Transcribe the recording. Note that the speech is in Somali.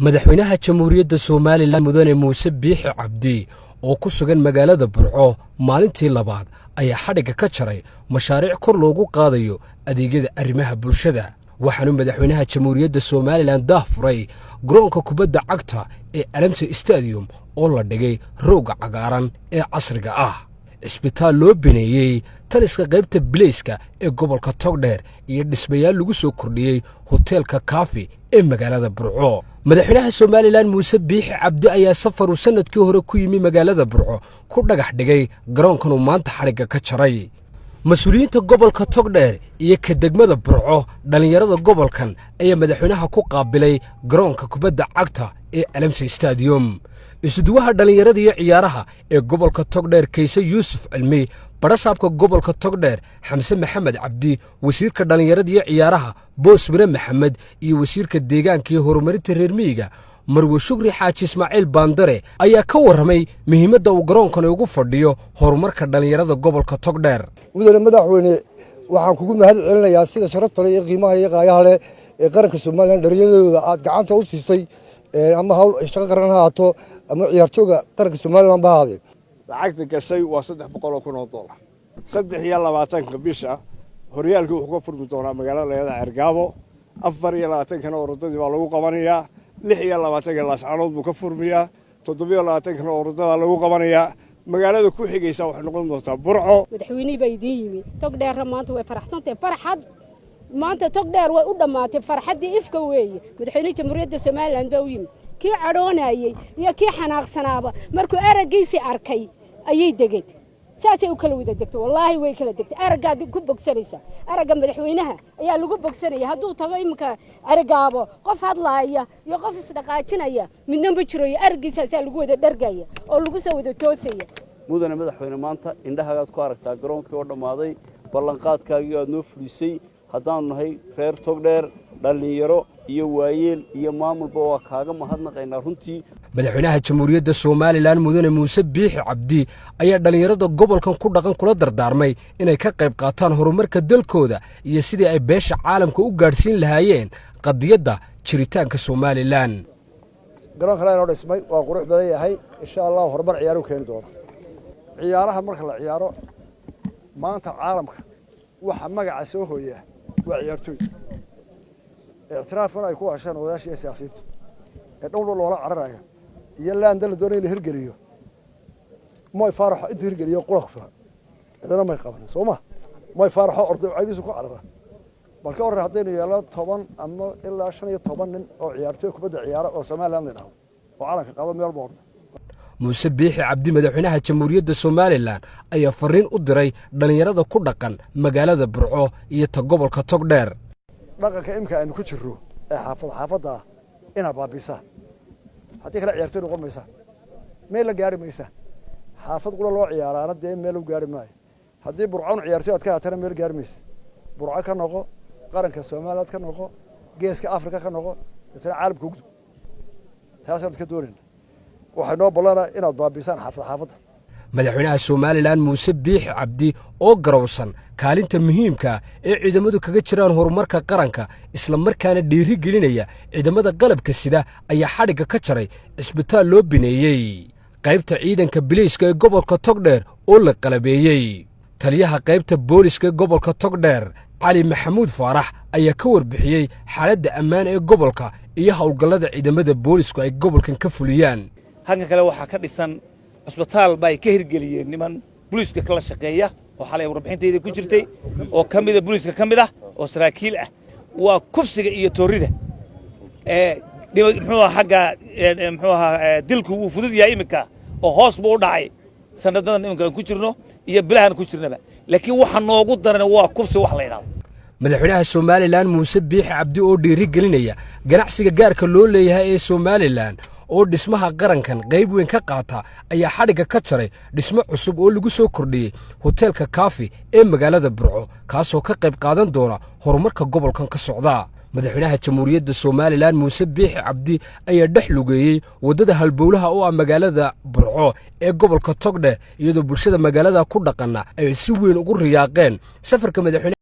Madaxweynaha Jamhuuriyadda Somaliland, Mudane Muuse Biixi Cabdi, oo ku sugan magaalada Burco maalintii labaad, ayaa xadhigga ka jaray mashaariic kor loogu qaadayo adeegyada arrimaha bulshada. Waxaanu madaxweynaha Jamhuuriyadda Somaliland daah furay garoonka kubadda cagta ee Alamse Stadium oo la dhigay roogga cagaaran ee casriga ah, cisbitaal loo bineeyey taliska qaybta bileyska ee gobolka Togdheer iyo dhismayaal lagu soo kordhiyey hoteelka Kaafi ee magaalada Burco. Madaxweynaha Somaliland Muuse Biixi Cabdi ayaa safaruu sannadkii hore ku yimi magaalada Burco ku dhagax dhigay garoonkanuu maanta xadhigga ka jaray. Mas-uuliyiinta gobolka Togdheer iyo ka degmada Burco, dhallinyarada gobolkan ayaa madaxweynaha ku qaabilay garoonka kubadda cagta ee Alamse Stadium. Isuduwaha dhallinyarada iyo ciyaaraha ee gobolka Togdheer, Kayse Yuusuf Cilmi, badhasaabka gobolka Togdheer Xamse Maxamed Cabdi, wasiirka dhallinyarada iyo ciyaaraha Boos Mire Maxamed iyo wasiirka deegaanka iyo horumarinta reer miyiga, Marwe Shukri Xaaji Ismaaciil Baandare, ayaa ka warramay muhiimadda uu garoonkani ugu fadhiyo horumarka dhallinyarada gobolka Togdheer. Mudane madaxweyne, waxaan kugu mahad celinayaa sida sharafta leh iyo qiimaha iyo qaayaha leh ee qaranka Somaliland dhalinyaradooda aad gacanta u siisay, ama hawl shaqo qaran ha ahaato ama ciyaartooga qaranka Somaliland ba ahaadee. Lacagta gashay waa $300,000. 23-ka bisha horyaalkii wuxuu ka furmi doonaa magaalada layada Cergaabo. 24-kana orodadii baa lagu qabanayaa. 26-ka Laascanood buu ka furmiyaa. 27-kana orodada lagu qabanayaa. Magaalada ku xigaysa waxay noqon doontaa Burco. Madaxweynihii baa idiin yimi. Togdheerra maanta way faraxsantahay. Farxad maanta Togdheer way u dhammaatay, farxaddii ifka weeye. Madaxweynihii Jamhuuriyadda Somaliland baa u yimid. Kii cadhoonayey iyo kii xanaaqsanaaba markuu araggiisii arkay ayay degeen, saasay u kala wada degtay. Wallaahi, way kala degtay. Araggaad ku bogsanaysaa, aragga madaxweynaha ayaa lagu bogsanaya. Hadduu tago iminka Ceerigaabo, qof hadlaaya iyo qof isdhaqaajinaya midna ma jiro, iyo araggiisaasaa lagu wada dhargaya oo lagu soo wada toosaya. Mudane madaxweyne, maanta indhahagaad ku aragtaa garoonkii oo dhammaaday, ballanqaadkaagii aad noo fulisay. Haddaanu nahay reer Togdheer, dhallinyaro iyo waayeel iyo maamulba, waa kaaga mahadnaqaynaa runtii. Madaxweynaha Jamhuuriyadda Somaliland, Mudane Muuse Biixi Cabdi, ayaa dhallinyarada gobolkan ku dhaqan kula dardaarmay inay ka qayb qaataan horumarka dalkooda iyo sidii ay beesha caalamka u gaadhsiin lahaayeen qadiyadda jiritaanka Somaliland. Garoonkan inoo dhismay waa qurux badan yahay. Insha Allah horumar ciyaaru keeni doona. Ciyaaraha marka la ciyaaro, maanta caalamka waxa magaca soo hooya waa ciyaartooy. Ictiraafkan ay ku hesheen odayaasha iyo siyaasiyiinta ee dhowdhow loola cararaya iyo laanda la doonaya in la hirgeliyo, Moy Faaraxo intuu hirgeliyo qura ku filan, cidina may qabanin. Soo ma Moy Faaraxo orday cagiisu ku carara? Bal ka warran haddaynu yeelno 10 ama ilaa 15 nin oo ciyaartooy kubadda ciyaara oo Somaliland la yidhahdo oo calanka qabo meel ba orda. Muuse Biixi Cabdi, madaxweynaha Jamhuuriyadda Somaliland, ayaa farriin u diray dhallinyarada ku dhaqan magaalada Burco iyo ta gobolka Togdheer. Dhaqanka imika aynu ku jirro ee xaafad xaafadda ah inaad baabiisaan, haddii kale ciyaartooy noqon maysaan, meel la gaari maysaan. Xaafad qura loo ciyaaraana dee meel u gaari maayo. Haddii Burcon ciyaartooy aad ka hatana, meel gaari maysa. Burco ka noqo, qaranka Somaliland ka noqo, geeska Afrika ka noqo, deetana caalamka ugudub. Taasaan ka doonayna. Waxay noo ballanaa inaad baabiisaan xaafad xaafadda. Madaxweynaha Somaliland Muuse Biixi Cabdi oo garowsan kaalinta muhiimka ee ciidamadu kaga jiraan horumarka qaranka, isla markaana dhiiri gelinaya ciidamada qalabka sida, ayaa xadhigga ka jaray cisbitaal loo bineeyey qaybta ciidanka biliiska ee gobolka Togdheer oo la qalabeeyey. Taliyaha qaybta booliska ee gobolka Togdheer, Cali Maxamuud Faarax, ayaa ka warbixiyey xaaladda ammaan ee gobolka iyo howlgallada ciidamada boolisku ay gobolkan ka fuliyaan. Halkan kale waxaa ka dhisan cusbitaal bay ka hirgeliyeen niman booliiska kala shaqeeya oo xalay warbixintayda ku jirtay, oo ka mida booliiska ka mid ah oo saraakiil ah. Waa kufsiga iyo toorida ee muxuu ahaa xagga muxuu ahaa dilku wuu fudud yahay iminka oo hoos buu u dhacay sanadadan iminka aan ku jirno iyo bilahan ku jirnaba, laakiin waxa noogu daran waa kufsi wax la yidhahdo. Madaxweynaha Somaliland Muuse Biixi Cabdi oo dhiiri gelinaya ganacsiga gaarka loo leeyahay ee Somaliland oo dhismaha qarankan qayb weyn ka qaata ayaa xadhigga ka jaray dhismo cusub oo lagu soo kordhiyey hoteelka Kaafi ee magaalada Burco, kaasoo ka qayb qaadan doona horumarka gobolkan ka socda. Madaxweynaha Jamhuuriyadda Somaliland Muuse Biixi Cabdi ayaa dhex lugeeyey waddada halbowlaha oo ah magaalada Burco ee gobolka Togdheer, iyadoo bulshada magaalada ku dhaqanna ay si weyn ugu riyaaqeen safarka madaxweyne.